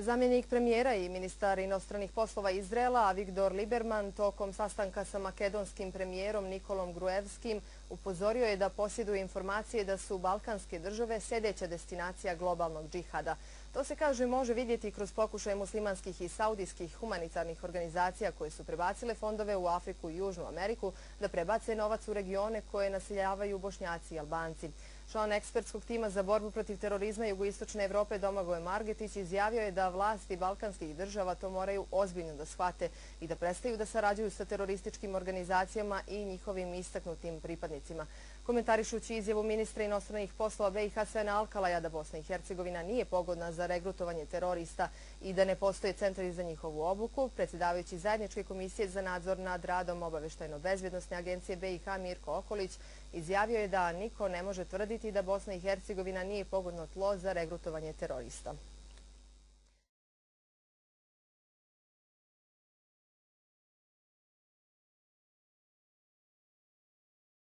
Zamjenik premijera i ministar inostranih poslova Izraela Avigdor Lieberman tokom sastanka sa makedonskim premijerom Nikolom Gruevskim upozorio je da posjeduje informacije da su balkanske države sljedeća destinacija globalnog džihada. To se, kaže, može vidjeti kroz pokušaje muslimanskih i saudijskih humanitarnih organizacija koje su prebacile fondove u Afriku i Južnu Ameriku da prebace novac u regione koje naseljavaju Bošnjaci i Albanci. Član ekspertskog tima za borbu protiv terorizma Jugoistočne Evrope Domagoj Margetić izjavio je da vlasti balkanskih država to moraju ozbiljno da shvate i da prestaju da sarađuju sa terorističkim organizacijama i njihovim istaknutim pripadnicima. Komentarišući izjavu ministra inostranih poslova BiH Sena Alkalaja da Bosna i Hercegovina nije pogodna za regrutovanje terorista i da ne postoje centri za njihovu obuku, predsjedavajući Zajedničke komisije za nadzor nad radom Obavještajno-bezbjednosne agencije BiH Mirko Okolić izjavio je da niko ne može tvrditi da Bosna i Hercegovina nije pogodno tlo za regrutovanje terorista.